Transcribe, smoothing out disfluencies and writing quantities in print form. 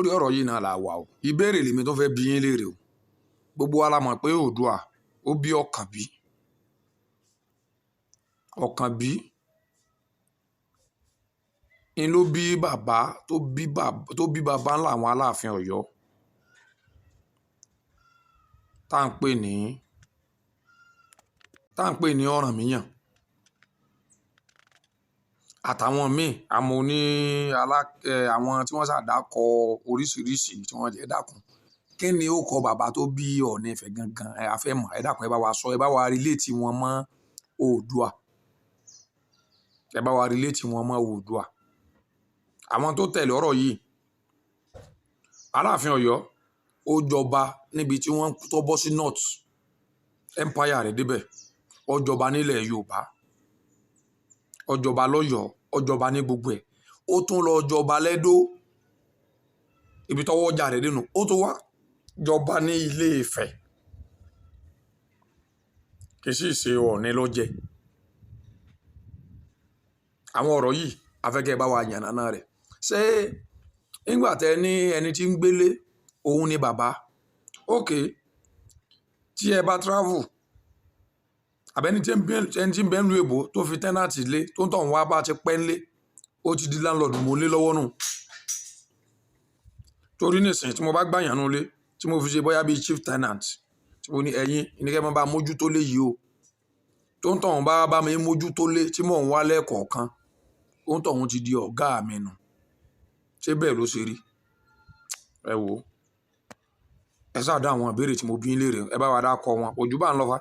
Lórí ọ̀rọ̀ yìí náà là wà o. Ìbéèrè lèmi tó fẹ́ bi yín léèrè o. Gbogbo wa la mọ̀ pé Oòduà ó bí Ọ̀kànbí. Ọ̀kànbí ń ló bí bàbá tó bí bàbá ńlá àwọn Aláàfin Ọ̀yọ́ tá à ń pè ní tá à ń pè ní Ọ̀rànmíyàn àtàwọn míì, àmọ́ ní alá àwọn tí wọ́n ṣàdákọ oríṣiríṣi tí wọ́n jẹ́. Dákun, kí ni ó kọ bàbá tó bí Ọọ̀ni Ifẹ̀ gangan? Ẹ a fẹ́ mọ̀. Ẹ dákun, ẹ bá wa sọ, ẹ bá wa relate wọn mọ́ Oòduà. Ẹ bá wa relate wọn mọ́ Oòduà. Àwọn tó tẹ̀lé ọ̀rọ̀ yìí, Aláàfin Ọ̀yọ́ ó jọba níbi tí wọ́n tó bọ́ sí north empire rẹ̀ débẹ̀. Ó jọba nílẹ̀ Yorùbá, ó jọba lọ́yọ̀ọ́, ó jọba ní gbogbo ẹ̀. Ó tún lọ jọba lẹ́dó, ibi tọ́wọ́ ọjà rẹ̀ dénú. Ó tún wá jọba ní Ilé Ifẹ̀. Kì í sì ṣe Ọọ̀ni ló jẹ. Àwọn ọ̀rọ̀ yìí, afẹ́kẹ́ bá wa yànnàná rẹ̀. Ṣé nígbà tẹ ní ẹni tí ń gbélé òun ni bàbá? Ok, tí ẹ bá travel, àbẹ́ni tí ń bẹ ń lu èbó tó fi tenant lé, tó ń tọ̀ wá bá ti pẹ́ ńlé, ó ti di landlord mọ́ lé lọ́wọ́ nù. Torí nísìnyí, tí mo bá gbà yàn nulẹ̀, tí mo fi ṣe bóyá bíi chief tenant, tí mo ní ẹ̀yin ní kẹ́ máa bá mójútó lé yìí o, tó ń tọ̀ bá bá mi mójútó lé tí mò ń wá lẹ́ẹ̀kọ̀ọ̀kan, ó ń tọ̀hún ti di ọ̀gá mi nù. Ṣé bẹ́ẹ̀ ló ṣe rí? Ẹ wò ó, ẹ sáà dá àwọn ìbéèrè tí mo bí ń léèrè. Ẹ bá wa dákọ wọn, ojú bá ń lọ fa.